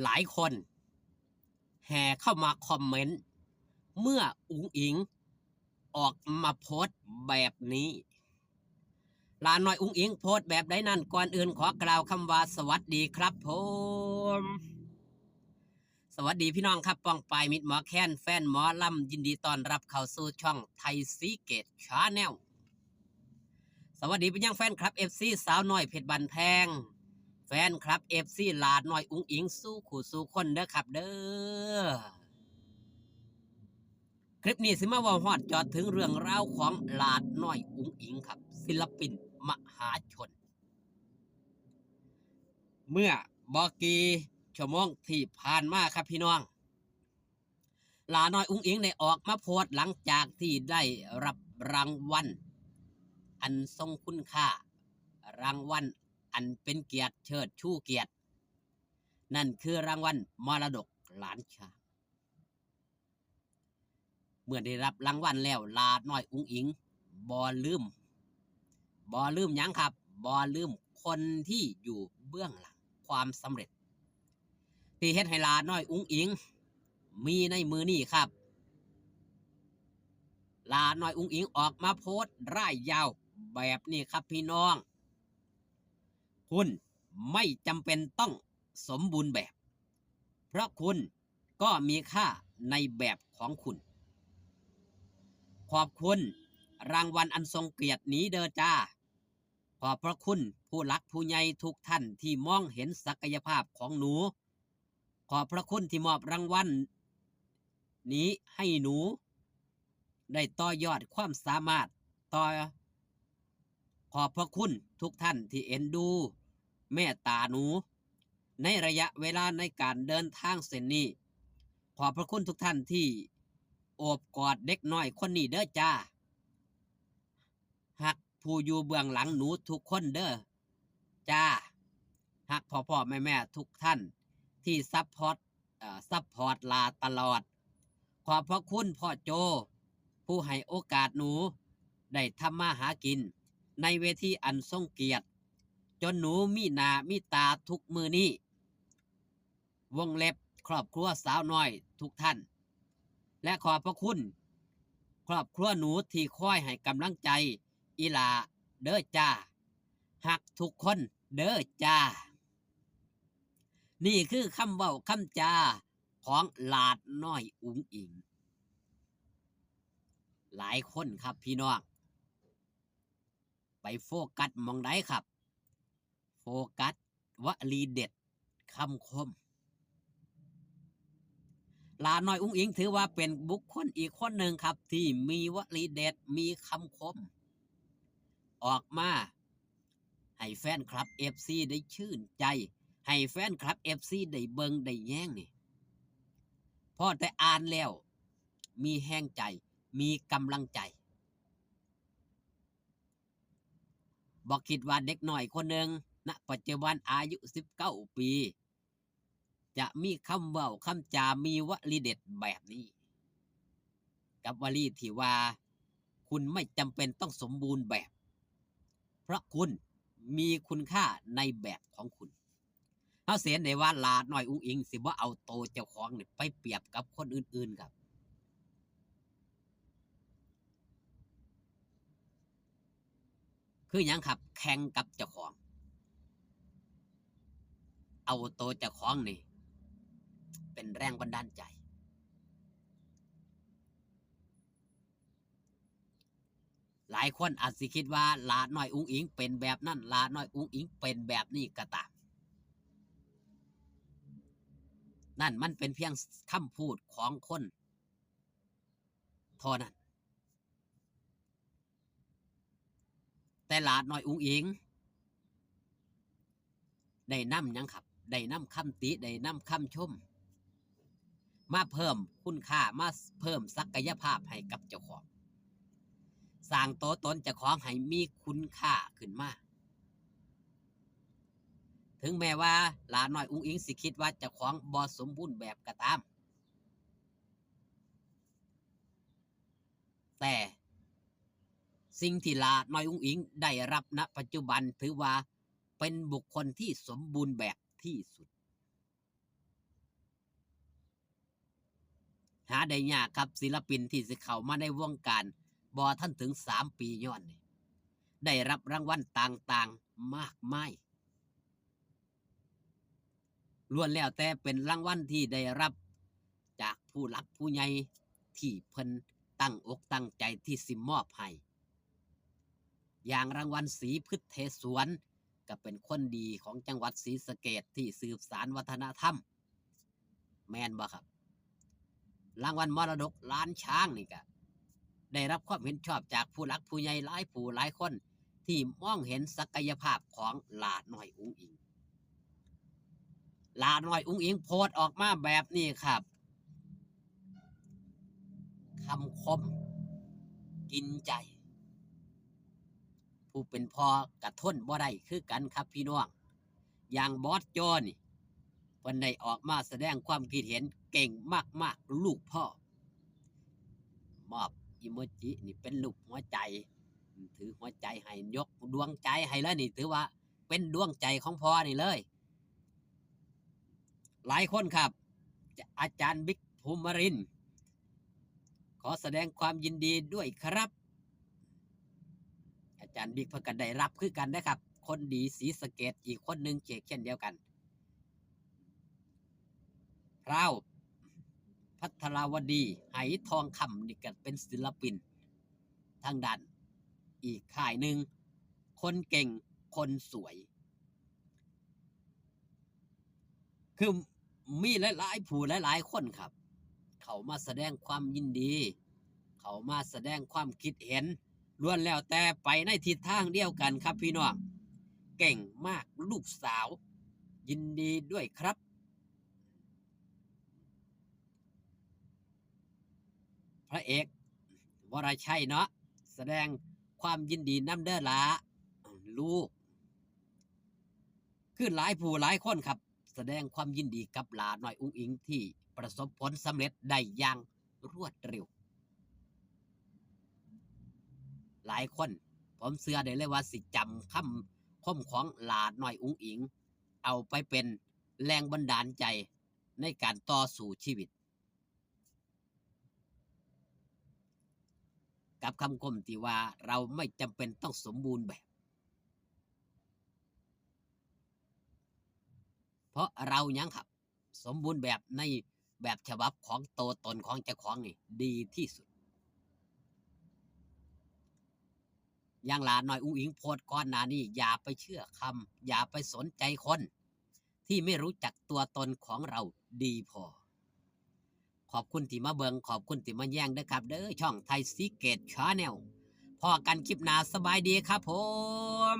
ຫຼາຍຄົນແຫ່ເຂົ້າມາຄອມເມັນເມື່ອອຸງອິງອອກມາໂພສແບບນີ້. ຫຼ້ານ້ອຍອຸງອິງໂພສແບບໃດນັ້ນ, ກ່ອນອື່ນຂໍກ່າວຄຳວ່າສະຫວັດດີຄັບຜົມ. ສະຫວັດດີພີ່ນ້ອງຄັບ ປ້ອງປາຍ ມິດໝໍແຄນ ແຟນໝໍລຳ, ຍິນດີຕ້ອນຮັບເຂົ້າສູ່ຊ່ອງໄທສີເກດ Channel. ສະຫວັດດີໄປຍັງແຟນຄລັບເອັຟຊີສາວນ້ອຍເພັດບ້ານແພງ, ແຟນຄລັບເອັຟຊີຫຼ້ານ້ອຍອຸງອິງສູ່ຄູ່ສູ່ຄົນເດີຄັບເດີ. ຄລິບນີ້ຊິມາເວົ້າຮອດຈອດເຖິງເລື່ອງລາວຂອງຫຼ້ານ້ອຍອຸງອິງຄັບ, ສິລະປິນມະຫາຊົນ. ເມື່ອບໍ່ກີ່ຊົ່ວໂມງທີ່ຜ່ານມາຄັບພີ່ນ້ອງ, ຫຼ້ານ້ອຍອຸງອິງໄດ້ອອກມາໂພສຫຼັງຈາກທີ່ໄດ້ຮັບລາງວັນອັນຊົງຄຸນຄ່າ, ລາງວັນອັນເປັນກຽດເຊີດຊູກຽດ, ນັ້ນຄືລາງວັນມໍລະດົກຫຼານຊ້າງ. ເມື່ອໄດ້ຮັບລາງວັນແລ້ວ, ຫຼ້ານ້ອຍອຸງອິງບໍ່ລືມ, ບໍ່ລືມຫຍັງຄັບ, ບໍ່ລືມຄົນທີ່ຢູ່ເບື້ອງຫຼັງຄວາມສຳເລັດ ທີ່ເຮັດໃຫ້ຫຼ້ານ້ອຍອຸງອິງມີໃນມື້ນີ້ຄັບ. ຫຼ້ານ້ອຍອຸງອິງອອກມາໂພສລາຍຍາວແບບນີ້ຄັບພີ່ນ້ອງ, ຄຸນໄມ່ຈຳເປັນຕ້ອງສົມບູນແບບ, ເພາະຄຸນກໍມີຄ່າໃນແບບຂອງຄຸນ. ຂອບຄຸນລາງວັນອັນຊົງກຽດນີ້ເດີຈ້າ. ຂອບພະຄຸນຜູ້ຫຼັກຜູ້ໃຫຍ່ທຸກທ່ານທີ່ມອງເຫັນສັກກະຍະພາບຂອງໜູ. ຂອບພະຄຸນທີ່ມອບລາງວັນນີ້ໃຫ້ໜູໄດ້ຕໍ່ຍອດຄວາມສາມາດຕໍ່. ຂອບພະຄຸນທຸກທ່ານທີ່ເອັນດູແມ່ຕາໜູໃນໄລຍະເວລາໃນການເດີນທາງເສັ້ນນີ້. ຂອບພະຄຸນທຸກທ່ານທີ່ໂອບກອດເດັກນ້ອຍຄົນນີ້ເດີຈ້າ. ຮັກຜູ້ຢູ່ເບື້ອງຫຼັງໜູທຸກຄົນເດີຈ້າ. ຮັກພໍ່ໆແມ່ໆທຸກທ່ານທີ່ຊັບພອດ ເອີ ຊັບພອດຫຼ້າຕະຫຼອດ. ຂອບພະຄຸນພໍ່ໂຈຜູ້ໃຫ້ໂອກາດໜູໄດ້ທຳມາຫາກິນໃນເວທີອັນຊົງກຽດ ຈົນໜູມີໜ້າມີຕາທຸກມື້ນີ້. ວົງເລັບ ຄອບຄົວສາວນ້ອຍທຸກທ່ານ ແລະ ຂອບພະຄຸນຄອບຄົວໜູທີ່ຄອຍໃຫ້ກຳລັງໃຈອີ່ຫຼ້າເດີຈ້າ. ຮັກທຸກຄົນເດີຈ້າ. ນີ້ຄືຄຳເວົ້າຄຳຈາຂອງຫຼ້ານ້ອຍອຸງອິງ. ຫຼາຍຄົນຄັບພີ່ນ້ອງ ໄປໂຟກັດໝ່ອງໃດຄັບ? ໂຟກັດວະລີເດັດຄຳຄົມ. ຫຼ້ານ້ອຍອຸງອິງຖືວ່າເປັນບຸກຄົນອີກຄົນໜຶ່ງຄັບ ທີ່ມີວະລີເດັດ ມີຄຳຄົມ ອອກມາໃຫ້ແຟນຄລັບເອັຟຊີໄດ້ຊື່ນໃຈ, ໃຫ້ແຟນຄລັບເອັຟຊີໄດ້ເບິ່ງໄດ້ແຍງນີ້ ພໍແຕ່ອ່ານແລ້ວມີແຮງໃຈ, ມີກຳລັງໃຈ. ບໍ່ຄິດວ່າເດັກນ້ອຍຄົນໜຶ່ງ ນະປັດຈຸບັນອາຍຸສິບເກົ້າປີ ຈະມີຄຳເວົ້າຄຳຈາ ມີວະລີເດັດແບບນີ້ ກັບວະລີທີ່ວ່າ ຄຸນໄມ່ຈຳເປັນຕ້ອງສົມບູນແບບ ເພາະຄຸນມີຄຸນຄ່າໃນແບບຂອງຄຸນ. ເຮົາຊິເຫັນໄດ້ວ່າຫຼ້ານ້ອຍອຸງອິງຊິບໍ່ເອົາໂຕເຈົ້າຂອງນີ້ໄປປຽບກັບຄົນອື່ນໆຄັບ. ຄືຫຍັງຄັບ? ແຂ່ງກັບເຈົ້າຂອງ, ເອົາໂຕເຈົ້າຂອງນີ້ເປັນແຮງບັນດານໃຈ. ຫຼາຍຄົນອາດຊິຄິດວ່າຫຼ້ານ້ອຍອຸງອິງເປັນແບບນັ້ນ, ຫຼ້ານ້ອຍອຸງອິງເປັນແບບນີ້ກໍຕາມ, ນັ້ນມັນເປັນພຽງຄຳພູດຂອງຄົນເທົ່ານັ້ນ. ແຕ່ຫຼ້ານ້ອຍອຸງອິງ ໄດ້ນຳຫຍັງຄັບ? ໄດ້ນຳຄຳຕິ, ໄດ້ນຳຄຳຊົມ ມາເພີ່ມຄຸນຄ່າ, ມາເພີ່ມສັກກະຍະພາບໃຫ້ກັບເຈົ້າຂອງ, ສ້າງຕົວຕົນເຈົ້າຂອງໃຫ້ມີຄຸນຄ່າຂຶ້ນມາ. ເຖິງແມ່ວ່າຫຼ້ານ້ອຍອຸງອິງຊິຄິດວ່າເຈົ້າຂອງບໍ່ສົມບູນແບບກໍຕາມ, ແຕ່ສິ່ງທີ່ຫຼ້ານ້ອຍອຸງອິງໄດ້ຮັບນະປັດຈຸບັນ ຖືວ່າເປັນບຸກຄົນທີ່ສົມບູນແບບທີ່ສຸດ. หาได้ยากครับ ศิลปินที่สิเข้ามาในวงการบ่ทันถึงสามปี ย้อนนี่ ได้รับรางวัลต่างๆ มากมาย ล้วนแล้วแต่เป็นรางวัลที่ได้รับจากผู้หลักผู้ใหญ่ที่เพิ่นตั้งอกตั้งใจที่สิมอบให้ อย่างรางวัลศรีพฤษเทศวร ก็เป็นคนดีของจังหวัดศรีสะเกษที่สืบสานวัฒนธรรม แม่นบ่ครับ? รางวัลมรดกล้านช้างนี่ก็ได้รับความเห็นชอบจากผู้หลักผู้ใหญ่หลายผู้หลายคน ที่มองเห็นศักยภาพของหล้าน้อยอุ๋งอิ๋ง หล้าน้อยอุ๋งอิ๋งโพสต์ออกมาแบบนี้ครับ คำคมกินใจ ผู้เป็นพ่อก็ทนบ่ได้คือกันครับพี่น้อง อย่างบอสโจนี่ เพิ่นได้ออกมาแสดงความคิดเห็น เก่งมากๆ ลูกพ่อ มอบอีโมจินี่เป็นรูปหัวใจ ถือหัวใจให้ ยกดวงใจให้เลยนี่ ถือว่าเป็นดวงใจของพ่อนี่เลย หลายคนครับ อาจารย์บิ๊ก ภูมิรินทร์ ขอแสดงความยินดีด้วยครับ อาจารย์บิ๊กเพิ่นก็ได้รับคือกันนะครับ คนดีศรีสะเกษอีกคนหนึ่ง เขตเช่นเดียวกัน พราว ภัทราวดี ไหทองคำ นี่ก็เป็นศิลปินทางด้านอีกค่ายหนึ่ง คนเก่ง คนสวย คือมีหลายๆ ผู้หลายๆ คนครับ เข้ามาแสดงความยินดี เข้ามาแสดงความคิดเห็น ล้วนแล้วแต่ไปในทิศทางเดียวกันครับพี่น้อง เก่งมากลูกสาว ยินดีด้วยครับ พระเอกวรชัยเนาะ แสดงความยินดีนำเด้อหล้า ลูก คือหลายผู้หลายคนครับ แสดงความยินดีกับหล้าน้อยอุ๋งอิ๋งที่ประสบผลสำเร็จได้อย่างรวดเร็ว หลายคน ผมเชื่อได้เลยว่าสิจำคำคมของหล้าน้อยอุ๋งอิ๋ง เอาไปเป็นแรงบันดาลใจในการต่อสู้ชีวิต กับคำคมที่ว่า เราไม่จำเป็นต้องสมบูรณ์แบบ เพราะเราหยังครับ สมบูรณ์แบบในแบบฉบับของตัวตนของเจ้าของนี่ดีที่สุด อย่างหล้าน้อยอุ๋งอิ๋งโพสต์ก่อนหน้านี้ อย่าไปเชื่อคำ อย่าไปสนใจคนที่ไม่รู้จักตัวตนของเราดีพอ ขอบคุณที่มาเบิ่ง ขอบคุณที่มาแยงเด้อครับเด้อ ช่องไทยซีเกตแชนแนล พ้อกันคลิปหน้า สบายดีครับผม